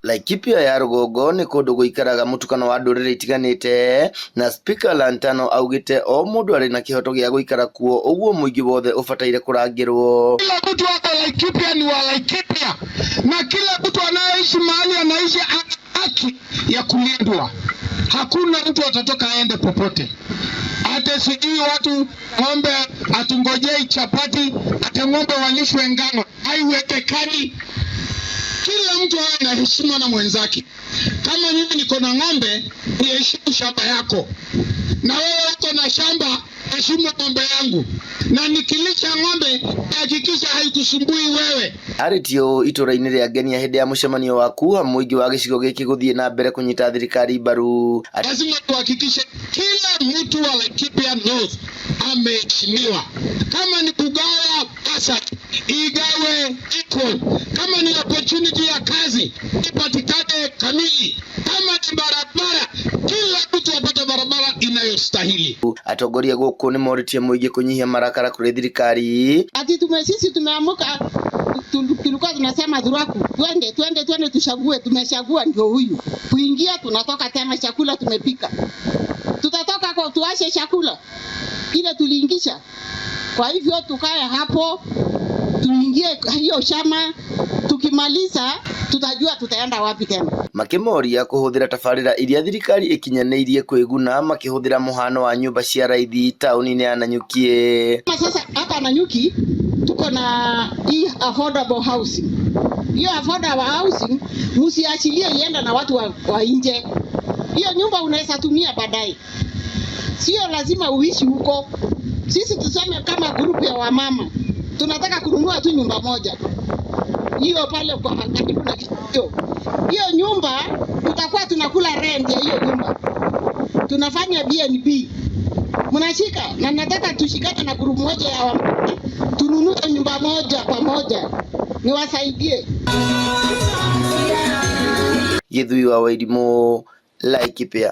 Laikipia ya rũgongo nĩ kũndũ gũikaraga mũtukano wa ndũrĩrĩ itiganĩte na Spika Lantano augĩte o mũndũ arĩ na kĩhoto gĩa gũikara kuo ũguo mũingĩ wothe ũbataire kũrangĩrwo. Kila mtu ako Laikipia ni wa Laikipia, na kila mtu anayeishi mahali anaishi ana haki ya kulindwa. Hakuna mtu atatoka aende popote. Hata sijui watu ng'ombe atungojei chapati, hata ng'ombe walishwe ngano, haiwezekani. Kila mtu awe na heshima na mwenzake. Kama mimi niko na ng'ombe, niheshimu shamba yako, na wewe uko na shamba, heshimu ng'ombe yangu, na nikilisha ng'ombe hakikisha haikusumbui wewe. Arĩtie ũũ itũra-inĩ rĩa Ngenia hĩndĩ ya mũcemanio wa kuha mũingĩ wa gĩcigo gĩkĩ gũthiĩ na mbere kũnyita thirikari mbaru. Lazima tuhakikishe kila mtu wa Laikipia North ameheshimiwa. Kama ni kugawa pesa igawe equal, kama ni opportunity ya kazi ipatikane kamili, kama ni barabara, kila mtu apate barabara inayostahili. Atongoria gũkũ nĩ morĩtie mũingĩ kũnyihia marakara kũrĩ thirikari. Ati sisi tumeamuka, tulikuwa tunasema Thuraku, twende twende twende tuchague. Tumechagua ndio huyu kuingia, tunatoka tena, chakula tumepika, tutatoka kwa tuache chakula ile tuliingisha. Kwa hivyo tukae hapo, tuingie hiyo chama, tukimaliza tutajua tutaenda wapi tena. Makĩmoria kũhũthĩra tabarĩra iria thirikari ĩkinyanĩirie kwĩguna makĩhũthĩra mũhano wa nyũmba cia raithi taũni-inĩ ya Nanyuki. Sasa hapa Nanyuki tuko na hii affordable housing. Hiyo affordable housing msiachilie ienda na watu wa nje. Hiyo nyumba unaweza tumia baadaye, sio lazima uishi huko. Sisi tuseme kama group ya wamama tunataka kununua tu nyumba moja hiyo pale kwa karibu na kituo. Hiyo nyumba tutakuwa tunakula rent ya hiyo nyumba, tunafanya BNB mnashika, na nataka tushikane na group moja ya wamama tununue nyumba moja pamoja, niwasaidie. Gĩthui wa Wairimũ, Laikipia.